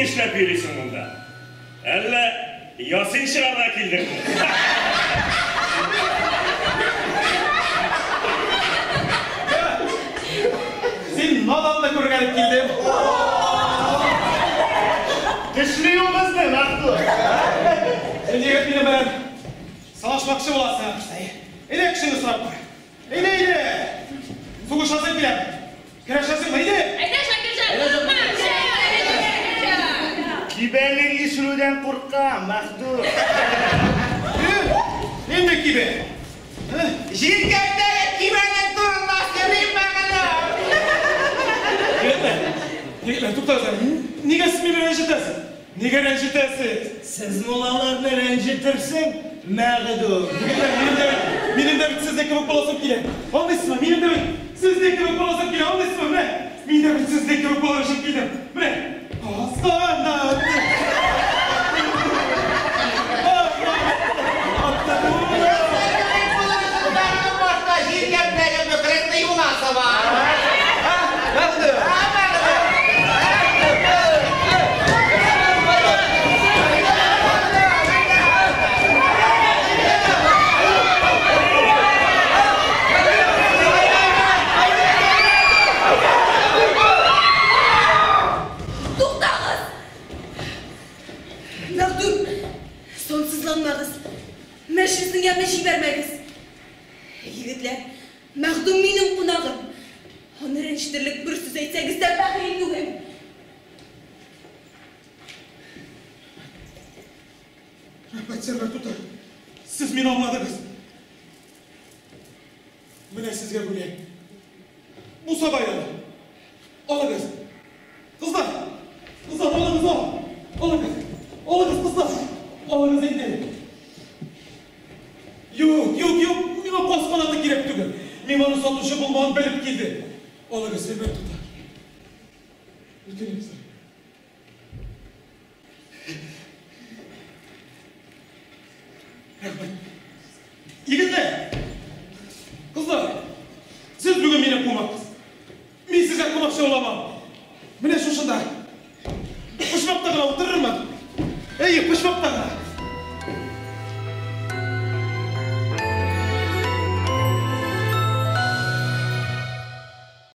нишләп йөрисең монда? Әллә ясин чыгарга килдеңме? Син наданны күрергә дип килдем. Тешли ул безне, Мәхдүм. Син егет минем белән санашмакчы буласың. Әйдә көчеңне сорап куй. Әйдә, әйдә. Сугышасың килә. Көрәшәсеңме? Әйдә. Әйдә, Шакирҗан, курыкма! Кибәнең ишелүдән куркам, Мәхдүм. Нинди кибә? Җилкәндәге кибәнең турында сөйлим, Мәхдүм. Егетләр, егетләр, туктагыз әле. Нигә сез мине рәнҗетәсез? Нигә рәнҗетәсез? Сез муллаларны рәнҗетерсең, Мәхдүм. Егетләр, минем дә минем дә бит сезнең кебек буласым килә. Аңлыйсызмы? Минем дә бит сезнең кебек буласым килә. Аңлыйсызмы? Менә, мин дә бит сезнең кебек булыр өчен килдем. Менә. Астанаты. Сезнең башта җилкәндәге бөкреңне юнасы бар. Мәхдүм. Ә, Мәхдүм? Туктагыз! Мәхдүм, сансызланмагыз. Мәҗлеснең ямен җибәрмәгез. Егетләр, Мәхдүм минем кунагым. Аны рәнҗетерлек бер сүз әйтсәгез дә бәхил түгел. Рәхмәт, Сәрвәр туташ. Сез мине аңладыгыз. Менә сезгә бүләк. Муса байрамы. Алыгыз. Кызлар! Кызлар, алыгыз, ал! Алыгыз! Алыгыз, кызлар! Алыгыз инде! Юк, юк, юк, миңа каз канаты кирәк түгел. Мин аны сатучы булмавын белеп килдем. Алыгыз, Сәрвәр туташ. Үтенеп сорыйм. Рәхмәт. Егетләр! Кызлар! Сез бүген минем кунаксыз. Мин сезгә комачауламам. Менә шушында. Почмакта гына утырырмын. Әйе, почмакта гына.